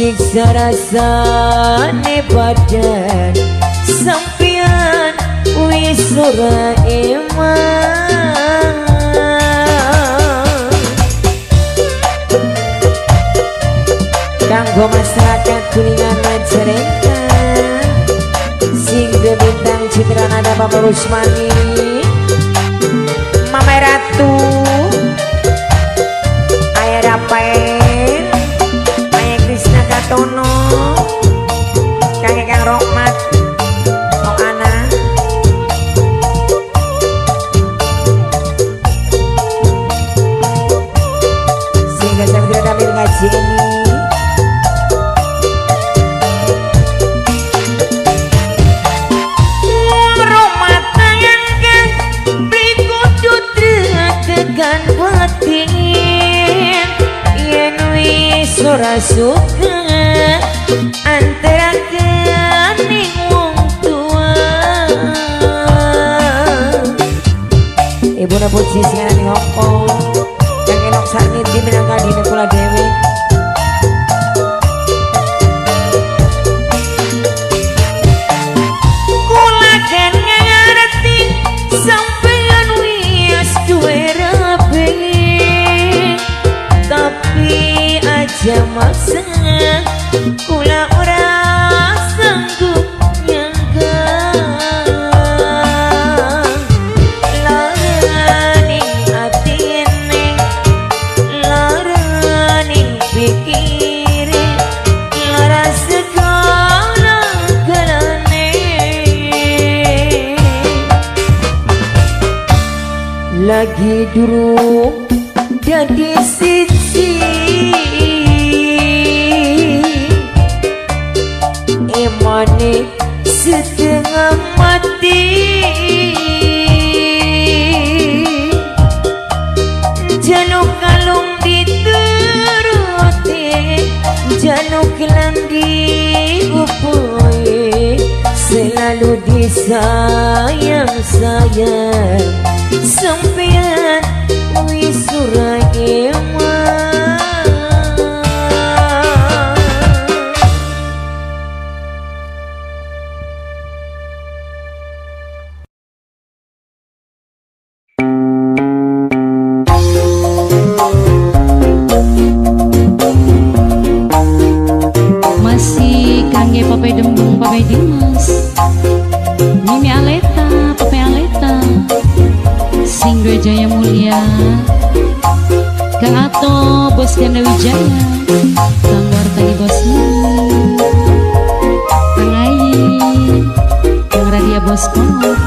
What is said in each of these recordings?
Siksa rasane badan sampean wis ora eman. Kanggo masyarakat Kuningan Majalengka sing bintang citra nada Bapak Rusmani, Mama Ratu, Ayah Rafael, Ayah Krisna Katono, Kakek Kang Rohmat, Om Ana. Sehingga saya tidak tampil ngaji ini. Ora suka antara kening wong tua. Ibu na puji sing ana ning Hongkong, kang elok sakniki minangka dine kula dhewe. Kula kan ngerti sampeyan wis duwe rabi, tapi aja maksa kula ora sanggup nyangka. Laraning atine, laraning pikire, lara segala galane. Lagi durung dadi siji, emane setengah mati. Jaluk kalung dituruti, jaluk gelang diupoi, selalu disayang-sayang sampean wis ora eman. Masih kangge Papai Dembung, Papai Dimas, Mimi Aleta, Papai Aleta, sing duwe Jaya Mulia, Kang Ato, Bos Ganda Wijaya, Kang Wartani Bos Nini, Kang Ayi, Kang Radia Bos Konor.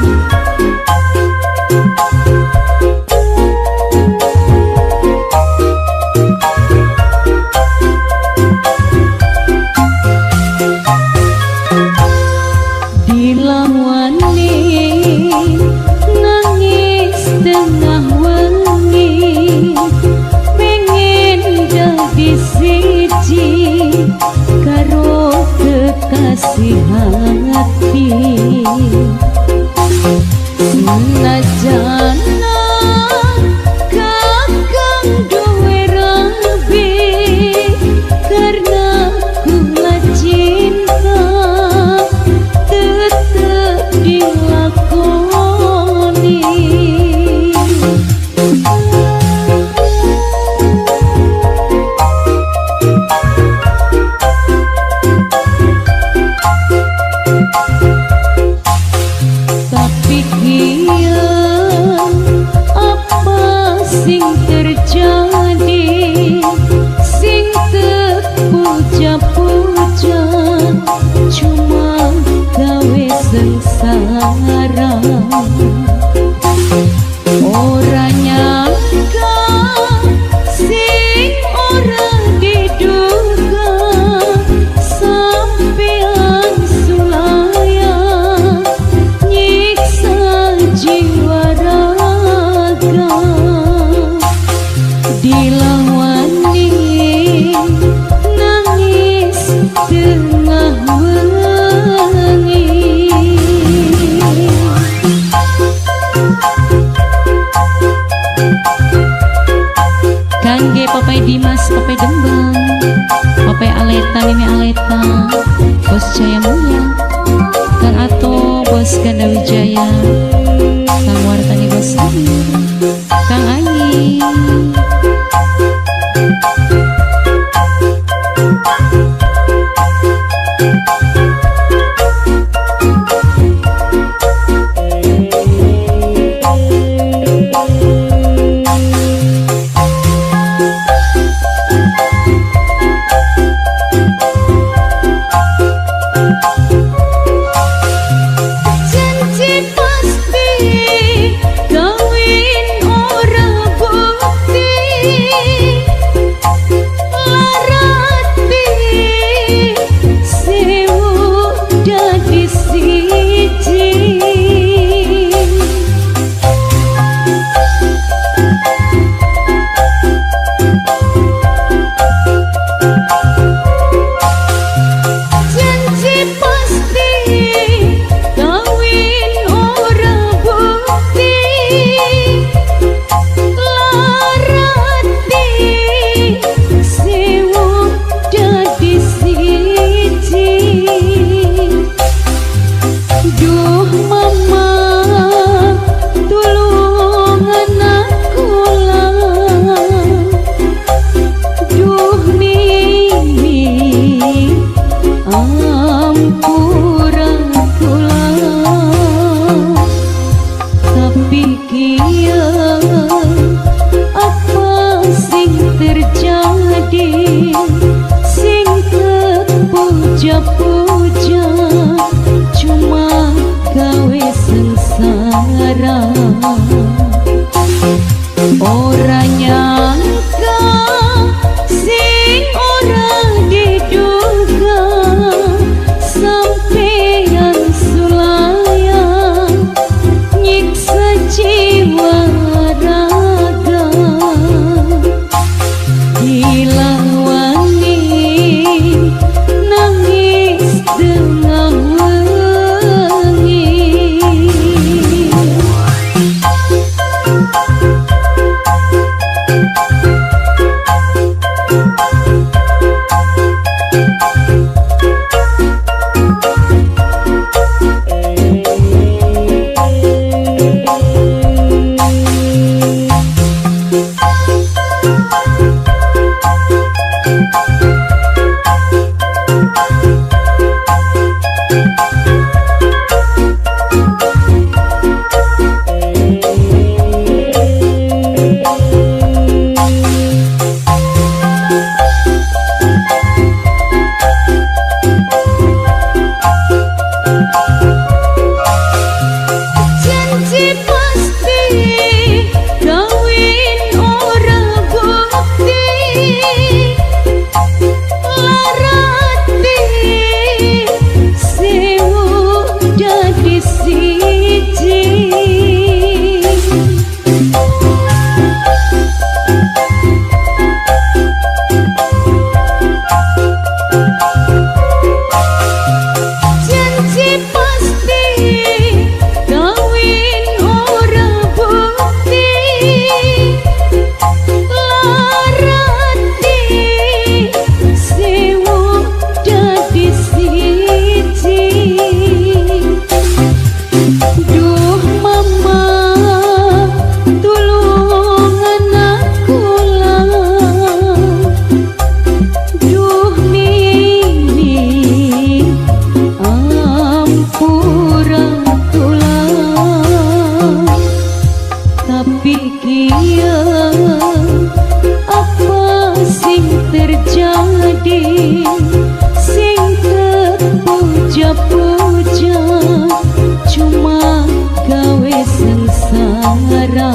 Dilawani nangis tengah wengi, pengen dadi siji karo kekasih hati. Mimi Aleta, Bos Jaya Mulya, Kang Ato, Bos Ganda Wijaya, Kang Wartani Bos Amir, Kang Ayi. Janji pasti kawin ora bukti, larati sewu dadi siji. Janji pasti kawin ora bukti, larati sewu dadi siji. Duh mama, tulungan aku lah. Duh Mimi, ampura kula. Tapi kia apa sing terjadi, sing terpuja-puja cuma gawe sengsara. Ora nyangka sing ora diduga, sampeyan sulaya nyiksa jiwa raga. Dilawani nangis tengah wengi. Janji pasti kawin ora bukti, larati sewu dadi siji. Janji pasti kawin ora bukti, larati sewu dadi siji. Duh mama, tulungan aku lah. Duh Mimi, ampura kula. Tapi kia apa sing terjadi, sing terpuja-puja cuma gawe sengsara.